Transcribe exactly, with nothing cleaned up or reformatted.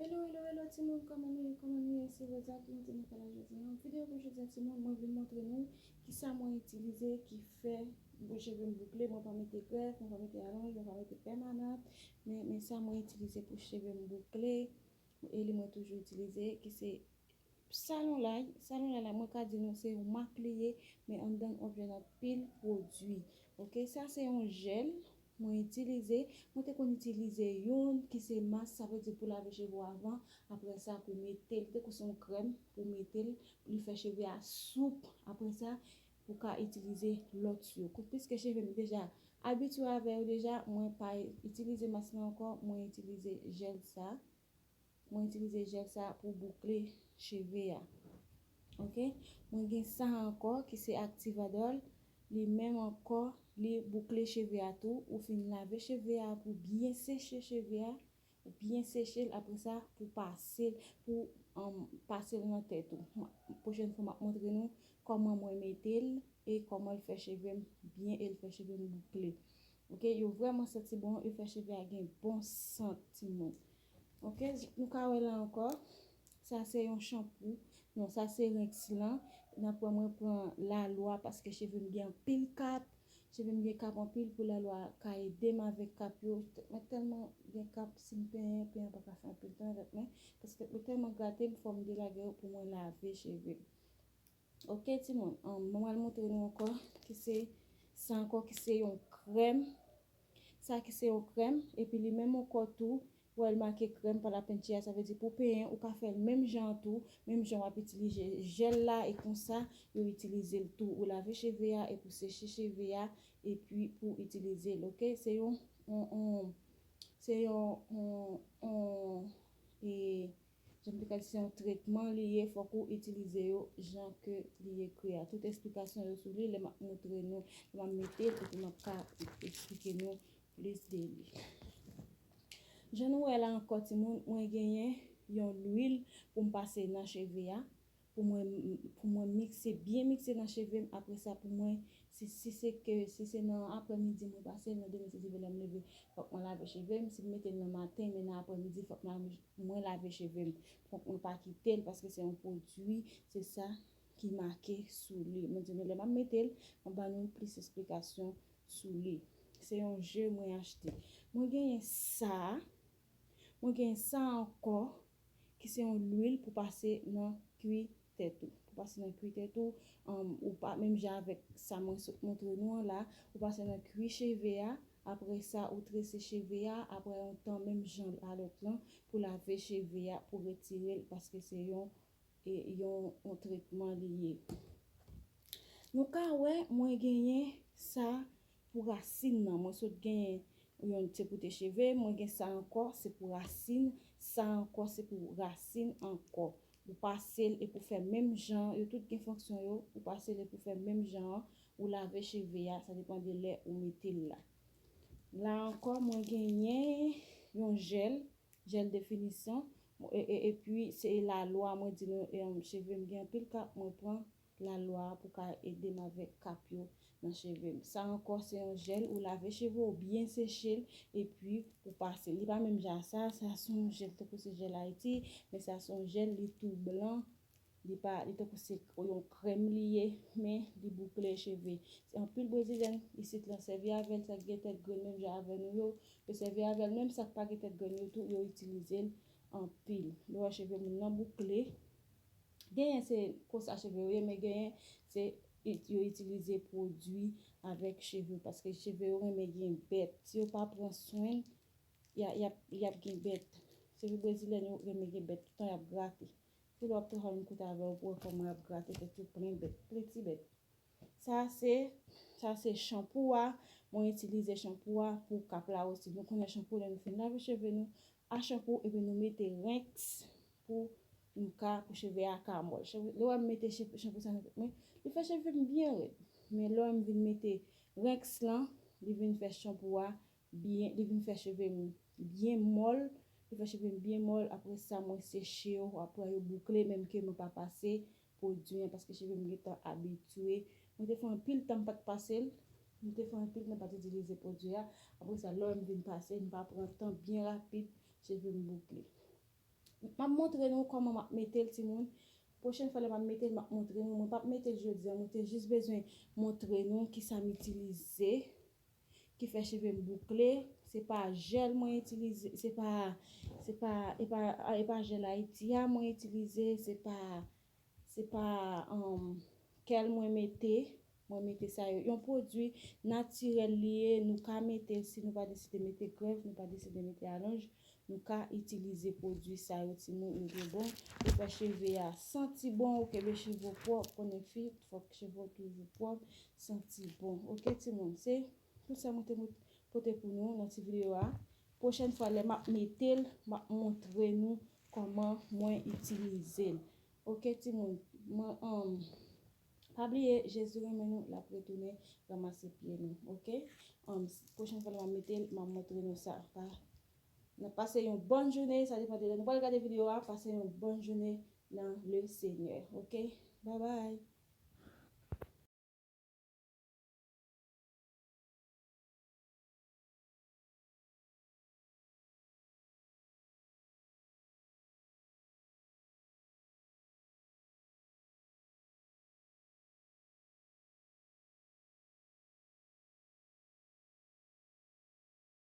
Hello, hello, hello, timoun, kòman nou ye, kòman nou ye? Se Rosa ki rete nan kanal jodi a. Videyo pou jodi a, timoun, mwen vin montre nou kisa mwen itilize ki fè cheve m boukle. Mwen pa mete grèf, mwen pa mete alonj, mwen pa mete pèmanan, men, men sa mwen itilize pou cheve m boukle, e li mwen toujou itilize, ki se salon lay. Salon lay la, mwen ka di nou se yon mak li ye, men anndan l ap jwenn anpil pwodui. Oke, sa se yon jèl mwen itilize. Mwen te konn itilize youn ki se mas, sa vle di pou lave cheve w avan. Apre sa, pou mete l, te konn se yon krèm pou mete l, pou li fè cheve a soup. Apre sa, pou ka itilize lòt yo. Kou-, piske cheve m deja abitye avè yo deja, mwen pa itilize mas lan ankò, mwen itilize jèl sa. Mwen itilize jèl sa pou boukle cheve a. Oke? Mwen gen sa ankò ki se Activadol. Li menm ankò, li boukle cheve a tou. Ou fin lave cheve a pou byen seche cheve a. Ou byen seche l, apre sa, pou pase l, pou, um, pase l nan tèt ou. Pwochèn fwa, m ap montre nou kòman mwen mete l e kòman l fè cheve m byen e l fè cheve m boukle. Oke, yo vrèman santi bon, yo fè cheve a gen bon sant, timoun. Oke, nou ka wè la ankò, sa se yon chanpou. Non, sa se renks lan. N ap wè mwen pran lalwa paske cheve m gen anpil kap. Cheve m gen kap anpil pou lalwa ka ede m avèk kap yo. Mwen tèlman gen kap, si m penyen, penyen pa ka fè anpil tan avèk mwen. Paske tèt mwen tèlman grate m, fò m delage yo pou mwen lave cheve m. Oke, timoun, um, mwen pral montre nou ankò ki se, sa ankò ki se yon krèm. Sa ki se yon krèm, epi li menm ankò tou, wè l make krèm pa la peinture, sa vle di pou penyen, ou ka fè l menm jan an tou, menm jan w ap itilize jèl la, e konsa, yo itilize l tou. Ou lave cheve a, e pou seche cheve a, epi pou itilize l, oke? Se yon, yon, yon, se yon, yon, yon, e, jan m te ka di, se yon tretman li ye, fòk ou itilize yo jan ke li ekri a. Tout esplikasyon yo sou li, lè m ap montre nou, lè m ap mete l, epi m ap ka eksplike nou plis de li. Jan nou wè la ankò, timoun, mwen genyen yon lwil pou m pase nan cheve a, pou mwen, pou mwen mikse, byen mikse nan cheve m. Apre sa, pou mwen, si, si se ke, si se nan aprèmidi mwen pase l, nan demen, si Dye vle, lè m leve, fòk mwen lave cheve m. Si m mete l nan maten, men nan aprèmidi, fòk mwen, mwen lave cheve m. Fòk mwen pa kite l, paske se yon pwodui, se sa ki make sou li. Mwen di nou, lè m ap mete l, m ap ban nou plis esplikasyon sou li. Se yon je mwen achte. Mwen genyen sa, mwen genyen sa ankò, ki se yon lwil pou pase nan kwi tèt ou. Pou pase nan kwi tèt ou, um, ou pa, menm jan avèk sa mwen sot montre nou an la, ou pase nan kwi cheve a, apre sa, ou trese cheve a, apre yon tan, menm jan a lòt lan, pou lave cheve a, pou retire l, paske se yon, e, yon, yon tretman li ye. Nou ka wè, mwen genyen sa pou rasin nan. Mwen sot genyen yon se pou te cheve, mwen gen sa ankò, se pou rasin, sa ankò, se pou rasin ankò. Ou pase l e pou fè menm jan, yo tout gen fonksyon yo, ou pase l e pou fè menm jan an, ou lave cheve a, sa depann de lè ou mete l la. La ankò, mwen genyen yon jèl, jèl definisan, e, e, epi se lalwa, mwen di nou, e, cheve m gen anpil kap, mwen pran lalwa a pou ka ede m avèk kap yo nan cheve m. Sa ankò, se yon jèl ou lave cheve w, byen seche l, epi ou pase l. Li pa menm jan sa, sa se yon jèl, tankou se jèl Ayiti, men sa se yon jèl, li tou blan, li pa, li tankou se yon krèm li ye, men li boukle cheve. Se anpil Brezilyen isit lan sèvi avè l, sa k gen tèt grenn menm jan avè nou yo, yo sèvi avè l, menm sa k pa gen tèt grenn yo tou, yo itilize l anpil. Lè w wè cheve moun nan boukle, genyen se konsa cheve yo ye, men genyen se it-, yo itilize pwodui avèk cheve yo, paske cheve yo renmen gen bèt. Si yo pa pran swen l, y a, y ap, y ap gen bèt. Cheve brezilyen yo renmen gen bèt, toutan y ap grate. Tout lè w ap travay, m koute avè w pou wè kòman y ap grate tèt yo plen bèt, plen ti bèt. Sa se, sa se chanpou a. Mwen itilize chanpou a pou kap la osi. Nou konnen chanpou, lè nou fin lave cheve nou a chanpou, epi nou mete renks pou nou ka, pou cheve a ka mòl. Cheve, lè w wè m mete che-, chanpou sa nan tèt mwen, li fè cheve m byen rèd. Men lè w wè m vin mete renks lan, li vin fè chanpou a byen, li vin fè cheve m byen mòl, li fè cheve m byen mòl, apre sa mwen seche yo, apre yo boukle, menm ke mwen pa pase pwodui an, paske cheve m gentan abitye. Mwen te fè anpil tan m pa t pase l, mwen te fè anpil tan m pa t itilize pwodui a, apre sa lè m vin pase, m pa pran tan, byen rapid, cheve m boukle. M ap montre nou kòman m ap mete l, timoun. Pwochèn fwa lè m ap mete l, m ap montre nou. Mwen p ap mete l jodi a, mwen te jis bezwen montre nou kisa m itilize ki fè cheve m boukle. Se pa jèl mwen itilize, se pa, se pa, e pa, e pa jèl Ayiti a mwen itilize, se pa, se pa, um, kèl mwen mete. Mwen mete sa yo. Yon pwodui natirèl li ye, nou ka mete, si nou pa deside mete grèf, nou pa deside mete alonj, nou ka itilize pwodui sa yo, timoun, yo byen bon. Yo fè cheve a santi bon, ou kenbe cheve w pwòp, konnen fi, fòk cheve w toujou pwòp, santi bon. Oke, timoun, se tout sa mwen te mot-, pote pou nou nan ti videyo a. Pwochèn fwa, lè m ap mete l, m ap montre nou kòman mwen itilize l. Oke, timoun, mwen, um, pa bliye, Jezi renmen nou, l ap retounen ranmase pye nou, oke? Um, pwochèn fwa, lè m ap mete l, m ap montre nou sa. Pa, n ap pase yon bòn jounen, sa depann de lè nou pral gade videyo a, pase yon bòn jounen nan le Senyè, oke? Bye bye!